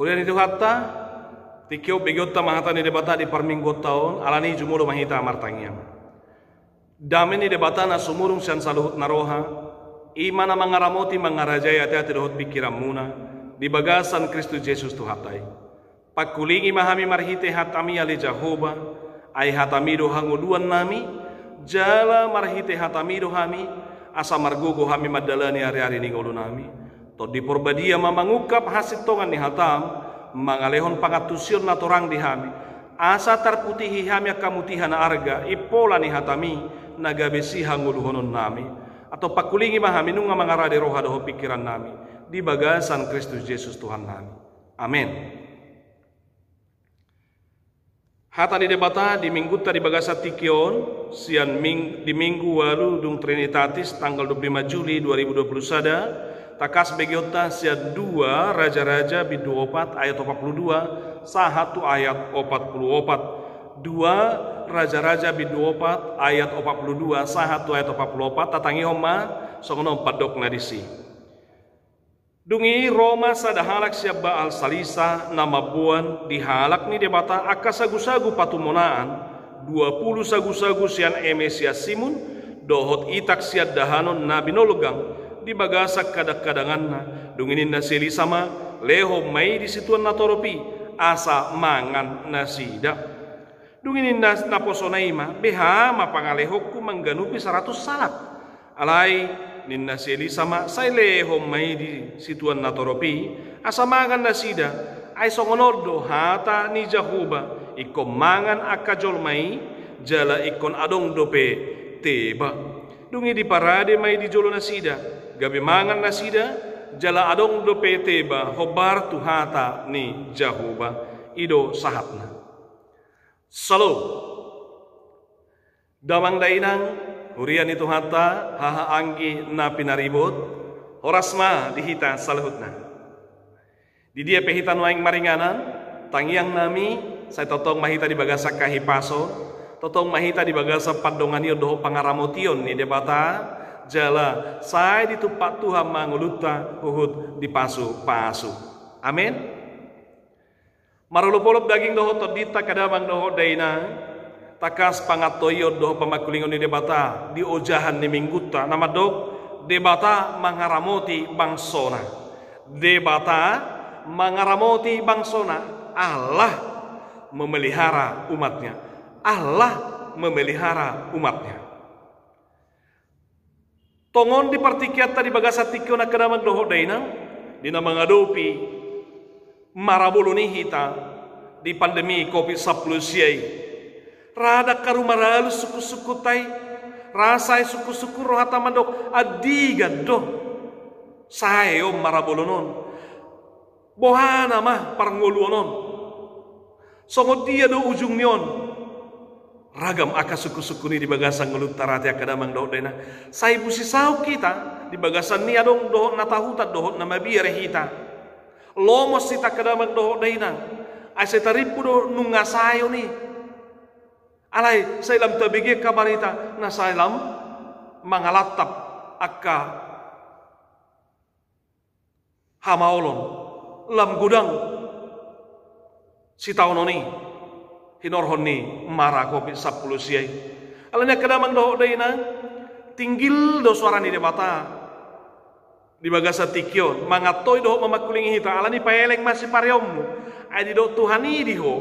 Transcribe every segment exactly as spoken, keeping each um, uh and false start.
Huria ni Tuhanta, tingki on begeonta ma hata ni Debata di parmingguonta on, alani i jumolo ma hita martangiang. Dame ni Debata na sumurung sian saluhut na roha, i ma na mangaramoti mangarajai ateate dohot pingkiranmuna, di bagasan Kristus Jesus Tuhanta i. Pangkulingi ma hami marhite hatami ale Jahowa, ai hatami do hangoluannami, jala marhite hatami do hami, asa margogo hami mandalani ariari ni ngolunami. Tondi Porbadia ma mangungkap hasintongan ni hatam, mangalehon pangantusion na torang di hami, asa tarputihi hami angka mutiha na arga, impola ni hatami, na gabe sihangoluhononnami. Antong pangkulingi ma hami nunga mangarade roha dohot pingkirannami, di bagasan Kristus Jesus Tuhannami. Amen. Hata ni Debata di minggunta di bagasan tingki on, sian ming-, di minggu ualu dung Trinitatis tanggal dua puluh lima Juli dua ribu dua puluh sada, tangkas begeonta sian dua Raja-raja bindu opat ayat opat puluh dua sahat tu ayat opat puluh opat. Dua Raja-raja bindu opat ayat opat puluh dua sahat tu ayat opat puluh opat, tatangihon ma songon on pandokna disi. Dung i ro ma sada halak sian Baal Salisa na mamboan di halak ni Debata angka sagu-sagu patumonaan, dua pulu sagu-sagu sian eme sian simun, dohot itak sian dahanon na binolgang, di bagasan kadang-kadanganna. Dung i ninna si Elisa ma, lehon ma i di situan na torop i, asa mangan nasida. Dung i ninna naposona i ma, beha ma pangalehonku mangganupi saratus salak. Alai, ninna si Elisa ma, sai lehon ma i di situan na torop i, asa mangan nasida, ai songon on do hata ni Jahowa, ingkon mangan angka jolma i, jala ingkon adong dope teba. Dung i diparade ma i di jolo nasida, gabe mangan nasida, jala adong dope teba, hombar tu hata ni Jahowa. I do sahatna. Syalom. Damang dainang, huria ni Tuhanta, haha anggi na pinaribot, horas ma di hita saluhutna. Di dia pe hita nuaeng maringanan, tangiangnami, sai tongtong ma hita di bagasan hahipason, tongtong ma hita di bagasan pandonganion dohot pangaramotion ni Debata, jala sai ditumpak Tuhan ma ngolunta huhut dipasu-pasu. Amen. Marolop-olop daging dohot tondinta angka damang dohot dainang, tangkas pangantoion dohot pamangkulingon ni Debata di ojahan ni minggunta na mandok, Debata mangaramoti bangsona. Debata mangaramoti bangsona. Allah memelihara umatnya. Allah memelihara umatnya. Tongon di partingkianta di bagasan tingki on angka damang dohot dainang, di na mangadopi marabolon i hita di pandemi covid sampulu sia i. Ra dang haru maralus sungkun-sungkunta i, ra sae sungkun-sungkun rohanta mandok, andigan do sae on marabolon on. Boha nama parngoluon on? Songon dia do ujung ni on? Ragam angka sungkun-sungkun i di bagasan ngolunta, rade angka damang dohot dainang. Sai busisaon hita, di bagasan ni adong dohot na tahutan dohot na mabiar hita. Lomos hita angka damang dohot dainang. Ai sai tarimpu do nunga sae on i. Alai sai lam tabege angka barita na sai lam mangalantap angka hamaolon, lam godang sitaonon i hinorhon ni mara covid sampulu sia i. Alani angka damang dohot dainang, tinggil do soara ni Debata di bagasan tingki on, mangantoi dohot mamangkulingi hita, alani paeleng ma sipareonmu. Ai didok Tuhan i di ho,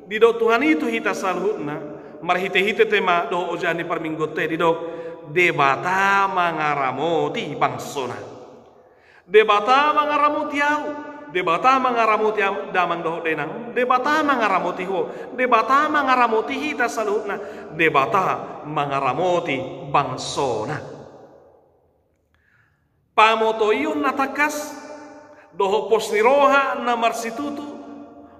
didok Tuhan i tu hita saluhutna, marhite-hite tema dohot ojahan ni parmingguonta i, didok, Debata mangaramoti bangsona. Debata mangaramoti ahu, Debata mangaramoti am-, damang dohot dainang, Debata mangaramoti ho, Debata mangaramoti hita saluhutna, Debata mangaramoti bangsona. Pamotoion na tangkas dohot pos ni roha na marsitutu,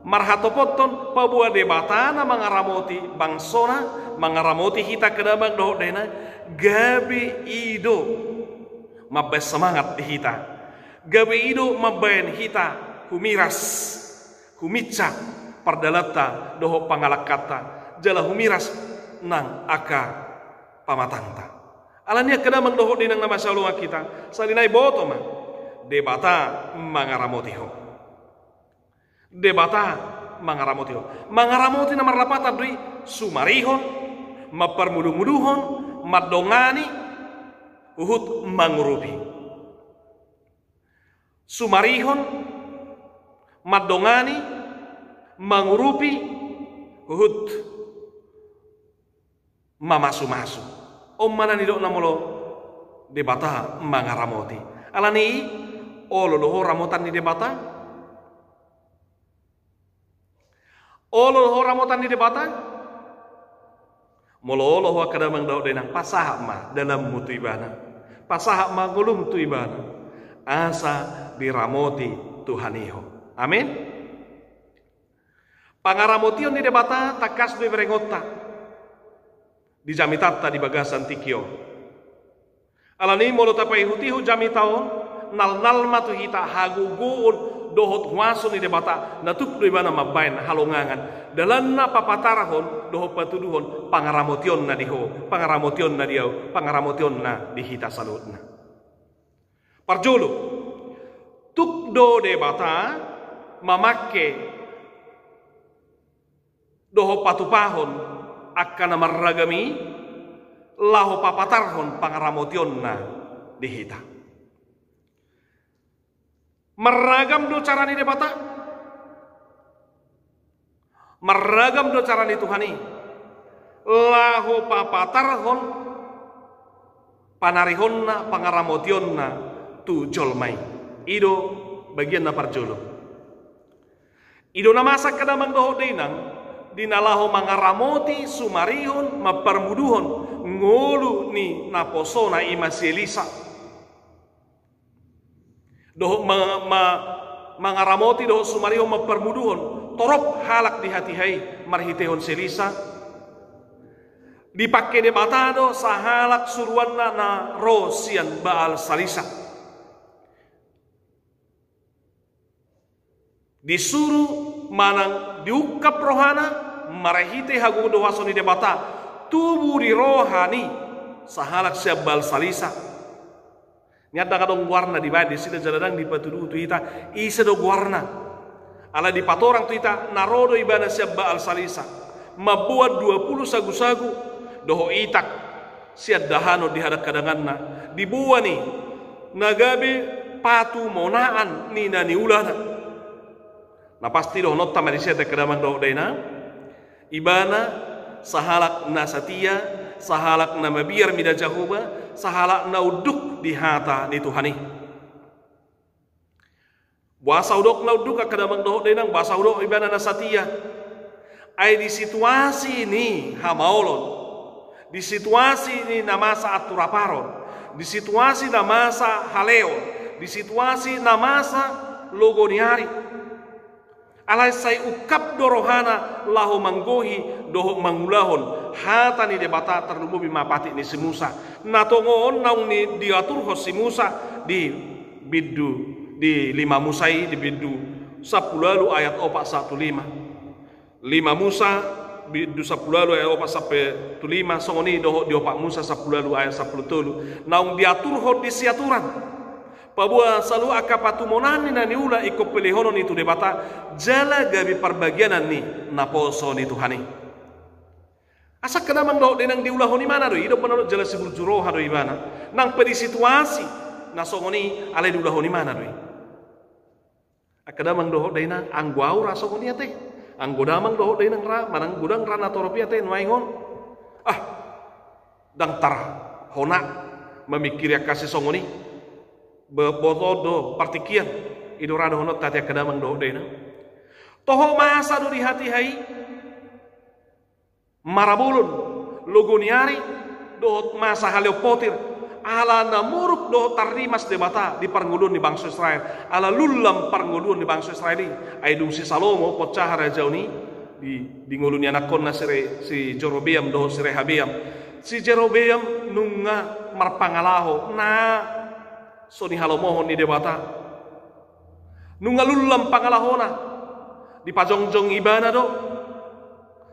marhatopothon paboa Debata na mangaramoti bangsona, mangaramoti hita angka damang dohot dainang, gabe i do mambaen semangat di hita. Gabe i do mambaen hita humiras, humincang pardalanta dohot pangalangkanta, jala humiras nang angka pamatangta. Alani angka damang dohot dainang na masihaholongan hita, sahali nai boto ma, Debata mangaramoti ho. Debata mangaramoti ho. Mangaramoti na marlapatan do i, sumarihon, mamparmudumuduhon, mandongani, huhut mangurupi. Sumarihon, mandongani, mangurupi, huhut mamasumasu. On ma na nidokna molo Debata mangaramoti. Alani i, olo do ho ramotan ni Debata? Olo do ho ramotan ni Debata? Molo olo ho angka damang dohot dainang, pasahat ma dalanmu tu Ibana. Pasahat ma ngolum tu Ibana. Asa diramoti Tuhan i ho. Amin. Pangaramotion ni Debata tangkas do iberengonta di jamitanta di bagasan tingki on. Alani i molo tapaihutihut jamita on, nalnal ma tu hita hagogoon dohot huaso ni Debata, na tuk do Ibana mambahen halongangan. Dalanna papatarhon dohot patuduhon pangaramotionna di ho, pangaramotionna di ahu, pangaramotionna di hita saluhutna. Parjolo, tuk do Debata mamangke dohot patupahon angka na marragam i laho papatarhon pangaramotionna di hita. Marragam do cara ni Debata. Marragam do cara ni Tuhan i laho papatarhon panarihonna, pangaramotionna tu jolma i. I do bagian na parjolo. I do na masa angka damang dohot dainang, di na laho mangaramoti, sumarihon, mamparmuduhon ngolu ni naposona, i ma si Elisa. Dohot ma-, ma-, mangaramoti dohot sumarihon mamparmuduhon torop halak di hatiha i marhitehon si Elisa. Dipangke Debata do sahalak suruanna na ro sian Baal Salisa. Disuru manang diungkap rohana marhite hagogoon dohot huaso ni Debata, tubu di roha ni sahalak sian Baal Salisa. Nian ndang adong goarna dibaen disi, jala ndang dipatudu tu hita ise do goarna. Alai dipatorang tu hita na ro do ibana sian Baal Salisa, mamboan dua pulu sagusagu dohot itak sian dahanon di hadanghadangna, diboan i na gabe patumonaan ni na niulana. Na pasti dohononta ma disi, angka damang dohot dainang, ibana sahalak na satia, sahalak na mabiar mida Jahowa, sahalak na unduk di hata ni Tuhan i. Boasa hudok na unduk, angka damang dohot dainang, boasa hudok ibana na satia? Ai di situasi ni hamaolon, di situasi ni na masa anturaparon, di situasi na masa haleon, di situasi na masa logo ni ari, alai sai ungkap do rohana laho manggohi dohot mangulahon hata ni Debata, tarlumobi ma patik ni si Musa. Na tongon naung ni diaturhon si Musa di bindu, di lima Musa i, di bindu sampulu ualu ayat opat sahat tu lima. Lima Musa, bindu sampulu ualu ayat opat sampe tu lima, songon i dohot di opat Musa sampulu ualu ayat sampulu tolu. Naung diaturhon disi aturan. Paboa saluhut angka patumonaan ni na niula ingkon pelehonon i tu Debata, jala gabe parbagianan ni naposo ni Tuhan i. Asa angka damang dohot dainang, diulahon ibana do i, i do manurut jala siburju roha do ibana. Nang pe di situasi na songon i, alai diulahon ibana do i. Angka damang dohot dainang, anggo ahu ra songon i ate. Anggo damang dohot dainang ra, manang godang ra natorop i ate nuaeng on. Ah, ndang tarhona mamingkiri angka sisongon i. Be-, boto do partingkian. I do ra dohononta ate, angka damang dohot dainang. Toho masa do di hatiha i marabolon, logo ni ari, dohot masa haleon potir, ala na muruk dohot tarrimas Debata di parngoluon ni bangso Israel, ala lullam parngoluon ni bangso Israel i. Ai dung si Salomo, ponca harajaon i, di, di ngolu ni anakkonna si Re-, si Jerobeam dohot si Rehabeam. Si Jerobeam nunga marpangalaho na so nihalomohon ni Debata. Nunga lullam pangalahona, dipajongjong ibana do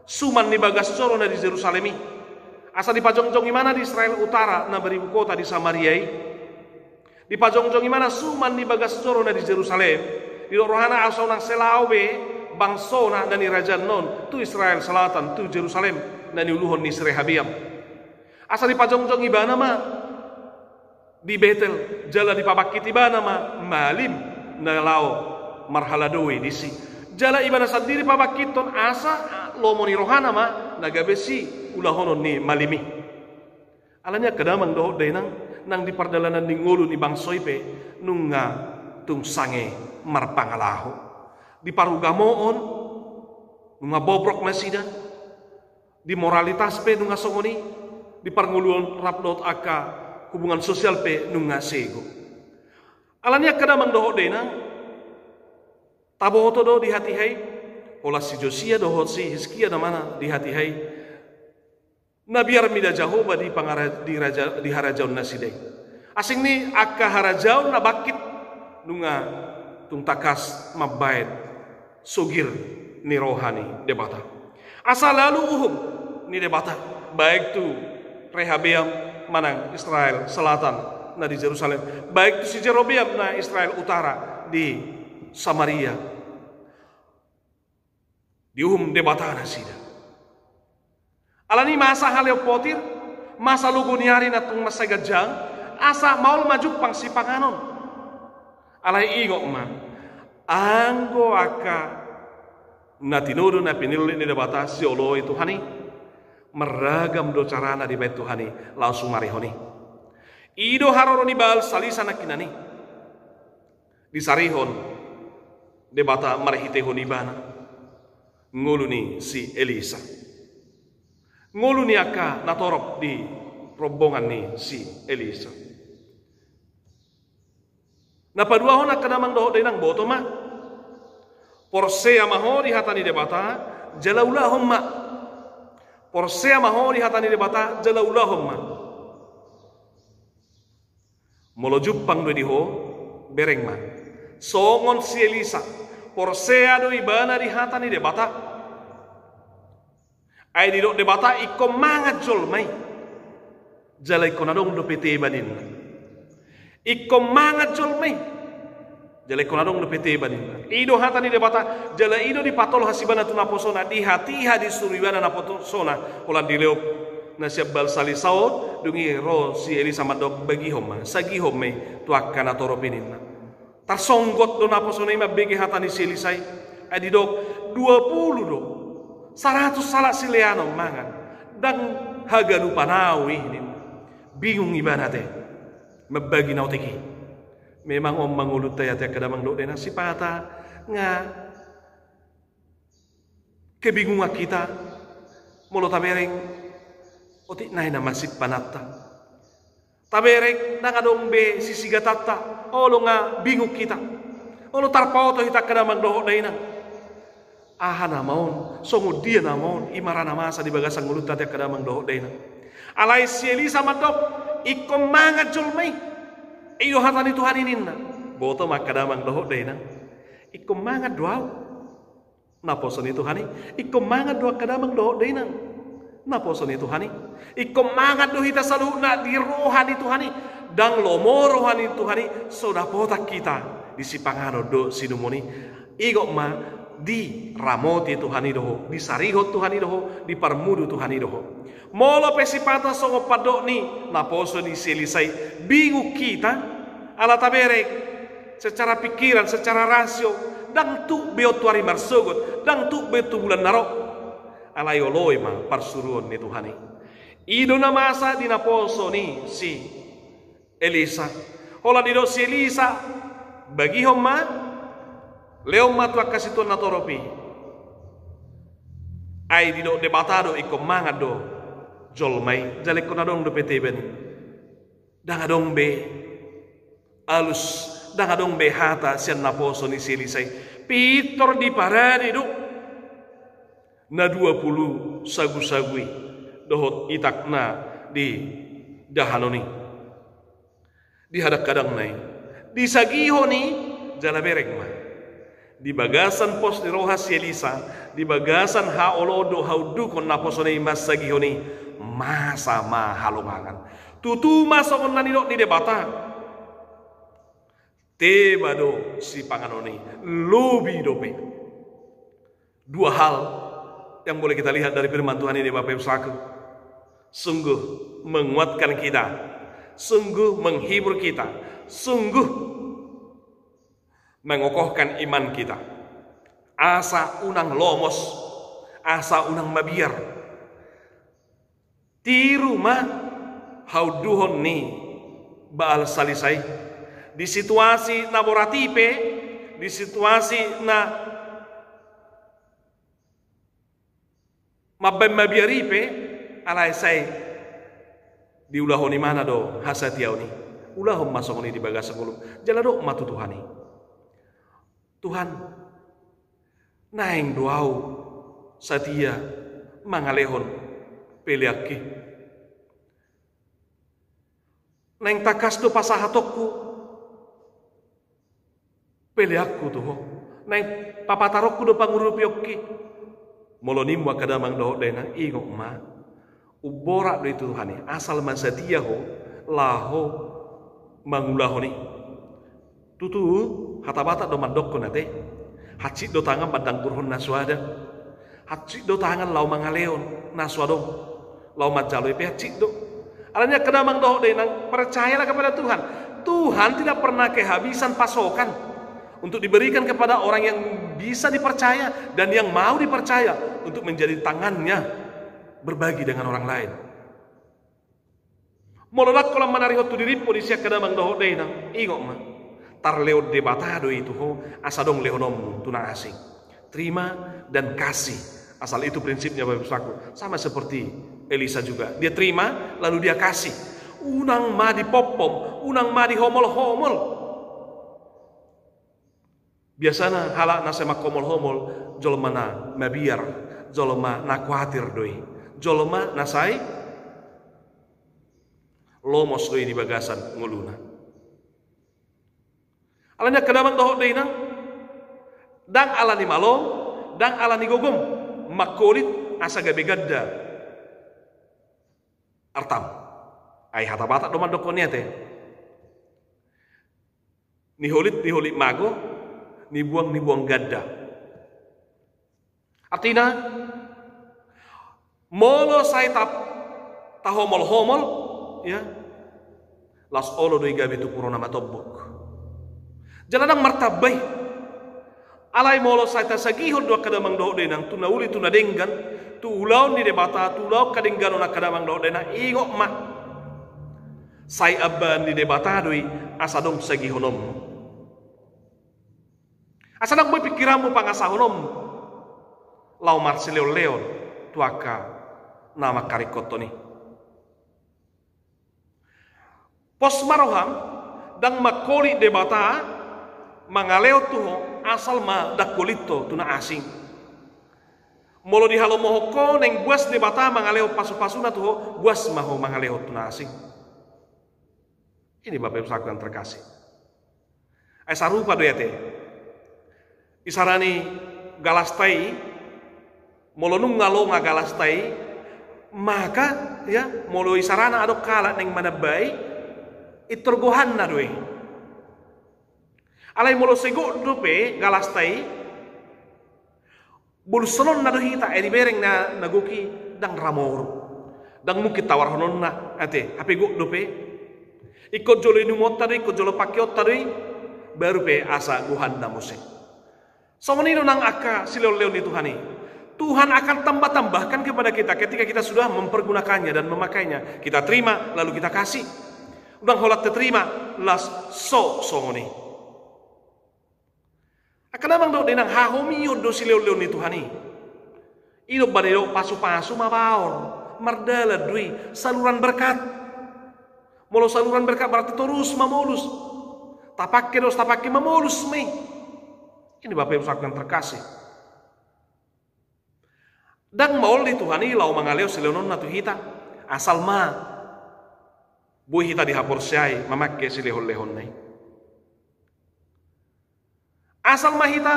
suman ni bagas joro na di Jerusalem i. Asa dipajongjong ibana di Israel Utara na beribu kota di Samaria i. Dipajongjong ibana suman ni bagas joro na di Jerusalem. Didok rohana asa unang sai laho be bangsona na nirajaon on tu Israel Selatan, tu Jerusalem, na niuluhon ni si Rehabeam. Asa dipajongjong ibana ma di Betel, jala dipabangkit ibana ma malim na laho marhaladoi disi. Jala ibana sandiri pabangkithon asa lomo ni rohana ma na gabe siulahonon ni malim i. Alani i angka damang dohot dainang, nang di pardalanan ni ngolu ni bangso i pe nunga tung sanga marpangalaho. Di parugamoon nunga bobrok nasida, di moralitas pe nunga songon i, di parngoluon rap dohot angka hubungan sosial pe nunga sego. Alani i angka damang dohot dainang, taboto do di hatiha i, holan si Josia dohot si Hiskia namana di hatiha i, na biar mida Jahowa di pangara-, di raja-, di harajaon nasida i. Asing ni angka harajaon na bangkit nunga tung tangkas mambaen sogir ni roha ni Debata. Asa lalu uhum ni Debata, baik tu Rehabeam manang Israel Selatan na di Jerusalem, baik tu si Jerobeam na Israel Utara di Samaria. Diuhum Debata nasida. Alani masa haleon potir, masa logo ni ari na tung mansai ganjang, asa maol ma jumpang sipanganon. Alai ingot ma, anggo angka na tinodo na pinillit ni Debata sioloi Tuhan i, marragam do carana dibaen Tuhan i laho sumarihon i. I do haroro ni Baal Salisa nangkinan i. Disarihon Debata marhitehon ibana ngolu ni si Elisa. Ngolu ni angka na torop di rombongan ni si Elisa. Na paduahon angka damang dohot dainang, boto ma. Porsea ma ho di hata ni Debata, jala ulahon ma. Porsea ma ho di hata ni Debata, jala ulahon ma. Molo jumpang do i di ho, bereng ma. Songon si Elisa, porsea do ibana di hata ni Debata. Ai didok Debata, ingkon mangan jolma i, jala ingkon adong dope teba ninna. Ingkon mangan jolma i, jala ingkon adong dope teba ninna. I do hata ni Debata, jala i do dipatolhas ibana tu naposona, di hatiha disuru ibana naposona holan dilehon na sian Baal Salisa on. Dung i ro si Elisa mandok, bagihon ma, sagihon ma i tu angka na torop i ninna. Tarsonggot do naposona i mambege hata ni si Elisa i. Ai didok, dua pulu do, saratus halak sileanon mangan, ndang haganupan ahu i ninna. Bingung ibana ate mambagi na otik i. Memang on ma ngolunta i ate angka damang dohot dainang, sipata nga kebingungan hita molo tabereng otik nai na masimpananta. Tabereng ndang adong be sisigatanta, olo nga bingung hita. Olo tarpaoto hita angka damang dohot dainang. Aha nama on, songon dia nama on, i ma ra na masa di bagasan ngolunta ate angka damang dohot dainang. Alai si Elisa mandok, ingkon mangan jolma i. I do hata ni Tuhan i ninna. Boto ma angka damang dohot dainang. Ingkon mangan do ahu. Naposo ni Tuhan i. Ingkon mangan do angka damang dohot dainang. Naposo ni Tuhan i. Ingkon mangan do hita saluhutna di roha ni Tuhan i. Ndang lomo roha ni Tuhan i, so dapotan hita di sipanganon dohot siinumon i. Ingot ma, diramoti Tuhan i do ho, disarihon Tuhan i do ho, diparmudu Tuhan i do ho. Molo pe sipata songon pandok ni naposo ni si Elisa i, bingung hita, ala tabereng secara pikiran, secara rasio, ndang tuk be on tu ari marsogot, ndang tuk be on tu bulan na ro. Alai oloi ma parsuruon ni Tuhan i. I do na masa di naposo ni si Elisa. Holan didok si Elisa, bagihon ma, lehon ma tu angka situan na torop i. Ai didok Debata do, ingkon mangan do jolma i, jala ingkon adong dope teba ninna. Ndang adong be alus, ndang adong be hata sian naposo ni si Elisa i. Pintor diparade do na dua pulu sagusagu i dohot itak na di dahanon i, di hadangkadangna i. Disagihon i, jala bereng ma. Di bagasan pos ni roha si Elisa, di bagasan haoloon dohot haundukon naposona i mansagihon i, masa ma halongangan. Tutu ma songon na nidok ni Debata. Teba do sipanganon i, lobi dope. Dua hal yang boleh kita lihat dari firman Tuhan ini, Bapak Ibu Saudaraku. Sungguh menguatkan kita, sungguh menghibur kita, sungguh mengokohkan iman kita. Asa unang lomos, asa unang mabiar. Tiru ma haunduhon ni Baal Salisa i. Di situasi na borat i pe, di situasi na mambaen mabiar i pe, alai sai diulahon ibana do hasatiaon i. Ulahon ma songon i di bagasan ngolum. Jala dok ma tu Tuhan i: Tuhan, naeng do ahu satia mangalehon peleanki. Naeng tangkas do pasahatonku peleanku tu Ho. Naeng papataronku do pangurupianki. Molo ninmu angka damang dohot dainang, ingot ma, umborat do i tu Tuhan i, asal ma satia ho laho mangulahon i. Tutu, hata Batak do mandokkon ate: Hansit do tangan mandangkurhon na so ada. Hansit do tangan laho mangalehon na so adong. Laho manjalo i pe hansit do. Alani i angka damang dohot dainang, percayalah kepada Tuhan. Tuhan tidak pernah kehabisan pasokan untuk diberikan kepada orang yang bisa dipercaya dan yang mau dipercaya untuk menjadi tangannya berbagi dengan orang lain. Molo ndang holan manarihon tu dirimpu disi angka damang dohot dainang, ingot ma, tarlehon Debata do i tu ho asa adong lehononmu tu na asing. Terima dan kasih. Asal itu prinsipnya, Bapak Ibu Saudaraku. Sama seperti Elisa juga. Dia terima, lalu dia kasih. Unang ma dipompom, unang ma dihomol-homol. Biasana halak na sai manghomol-homol jolma na mabiar, jolma na kuatir do i, jolma na sai lomos do i di bagasan ngoluna. Alani i angka damang dohot dainang, ndang alani malom, ndang alani gogom mangholit asa gabe ganda artam. Ai hata Batak do mandokkon i ate: Niholit, niholit mago, nibuang, nibuang ganda. Artina, molo sai ta-, tahomol-homol, ya, laos olo do i gabe tu puro na matombuk. Jala ndang martamba i. Alai molo sai tasagihon do angka damang dohot dainang tu na uli, tu na denggan, tu ulaon ni Debata, tu ulaon hadengganon angka damang dohot dainang, ingot ma, sai ambaan ni Debata do i asa adong sagihononmu. Asa ndang boi pingkiranmu pangasahononmu laho marsilehon-lehon tu angka na mangharingkothon i. Pos ma roham, ndang mangholit Debata mangalehon tu ho, asal ma ndang holit ho tu na asing. Molo dihalomohon ho naeng buas Debata mangalehon pasu-pasuna tu ho, buas ma ho mangalehon tu na asing. Ini Bapak Ibu Saudaraku yang terkasih. Ai sarupa do i ate. Isarani galasta i, molo nunga longa galasta i, maka, ya, molo isarana adong halak naeng manambai, pintor gohanna do i. Alai molo sai gok dope galasta i, bolushononna do hita, ai dibereng na, na gok i ndang ra moru. Ndang mungkin tawarhononna ate, hape gok dope. Ingkon jolo inumonta do i, ingkon jolo pangkeonta do i, baru pe asa gohanna muse. Songon i do nang angka silehon-lehon ni Tuhan i. Tuhan akan tambah-tambahkan kepada kita ketika kita sudah mempergunakannya dan memakainya. Kita terima, lalu kita kasih. Ndang holan taterima, laos so songon i. Angka damang dohot dainang, hahomion do silehon-lehon ni Tuhan i. I do umbahen didok pasu-pasu mabaor, mardalan do i, saluran berkat. Molo saluran berkat berarti torus mamolus. Tapangke dos tapangke mamolus ma i. Ini Bapak Ibu Saudaraku yang terkasih. Ndang maol di Tuhan i laho mangalehon silehononna tu hita, asal ma boi hita dihaporseai mamangke silehon-lehonna i. Asal ma hita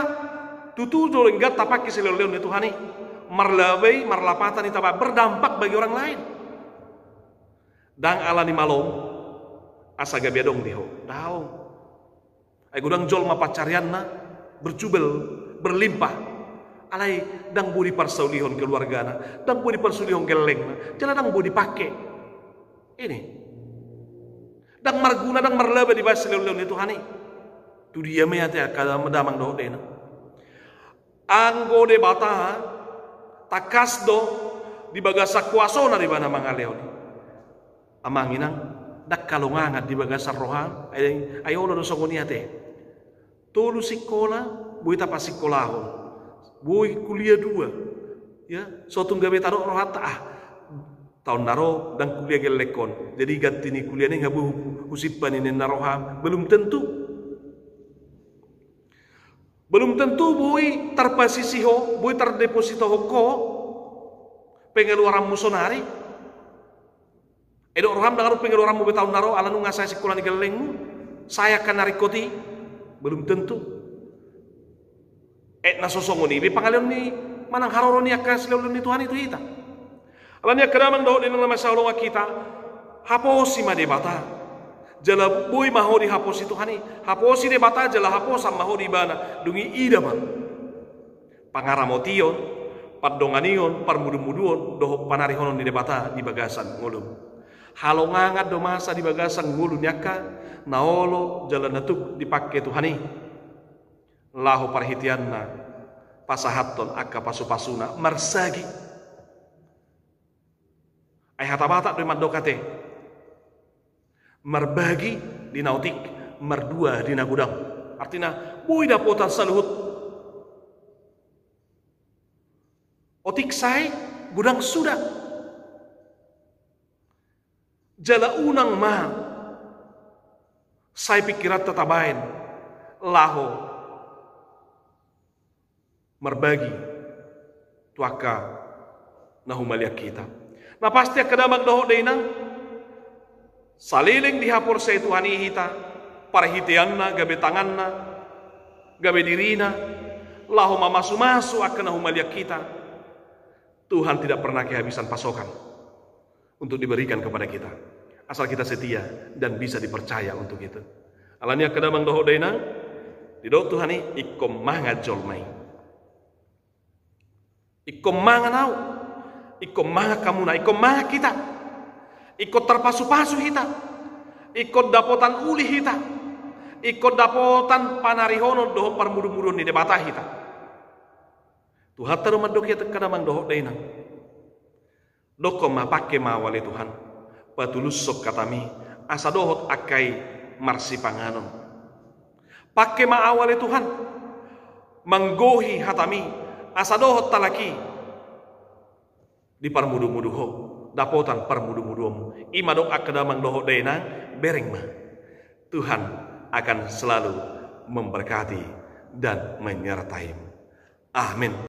tutu jolo denggan tapangke silehon-lehon ni Tuhan i, marlaba i, marlapatan i taba, berdampak bagi orang lain. Ndang alani malom asa gabe adong di ho. Daong. Ai godang jolma pansarianna berjubel, berlimpah. Alai ndang boi diparsaulihon keluargana, ndang boi diparsaulihon gellengna, jala ndang boi dipangke. Ini. Ndang marguna, ndang marlaba dibahen silehonlehon ni Tuhan i. Tu dia ma i ate angka damang dohot dainang. Anggo Debata, tangkas do di bagasan kuasona do ibana mangalehon i. Amang inang, ndang halongangan di bagasan roha, ai, ai olo do songon i ate. Tolu sikola, boi tapasikolahon. Boi kuliah dua. Ya, so tung gabe tadok rohanta, ah, taon na ro ndang kuliah gellengkon. Jadi ganti ni kuliah ni nga boi hu-, husimpan i ninna roha. Belum tentu. Belum tentu boi tarpasisi ho, boi tardeposito ho pengeluaranmu sonari. Ai didok roham ndang adong pengeluaranmu be taon na ro, ala nunga sae sikola ni gellengmu, sae angka na ringkot i, belum tentu. Ai na so songon i be pangalehon ni manang haroro ni angka silehonlehon ni Tuhan i tu hita. Alani angka damang dohot dainang na masihaholongan hita, haposi ma Debata. Jala boi ma ho dihaposi Tuhan i, haposi Debata jala haposan ma ho di ibana, dung i ida ma pangaramotion, pandonganion, parmudumuduon, dohot panarihonon ni Debata di bagasan ngolum. Halongangan do masa di bagasan ngolu ni angka na olo jala na tuk dipangke Tuhan i. Laho parhiteanna pasahathon angka pasupasuna marsagi. Ai hata Batak do i mandok ate. Marbagi di na otik, mardua di na godang. Artina, boi dapotan saluhut. Otik sae, godang suda. Jala unang ma sae pingkiranta tabaen laho marbagi tu angka na humaliang hita. Na pasti angka damang dohot dainang, saleleng dihaporseai Tuhan i hita, parhiteanna, gabe tanganna, gabe dirina, laho mamasumasu angka na humaliang hita, Tuhan tidak pernah kehabisan pasokan untuk diberikan kepada kita, asal kita setia dan bisa dipercaya untuk itu. Alani angka damang dohot dainang, didok Tuhan i, ingkon mangan jolma i. Ingkon mangan ahu, ingkon mangan hamuna, ingkon mangan hita. Ingkon tarpasupasu hita. Ingkon dapotan uli hita. Ingkon dapotan panarihonon dohot parmudumuduon ni Debata hita. Tuhanta do mandok i ate angka damang dohot dainang. Dokkon ma, pangke ma ahu ale Tuhan, patulushon hatami, asa dohot angka i marsipanganon. Pangke ma ahu ale Tuhan, manggohi hatami, asa dohot halak i diparmudumudu ho, dapotan parmudumuduonmu. I ma dok angka damang dohot dainang, bereng ma. Tuhan akan selalu memberkati dan menyertaimu. Amin.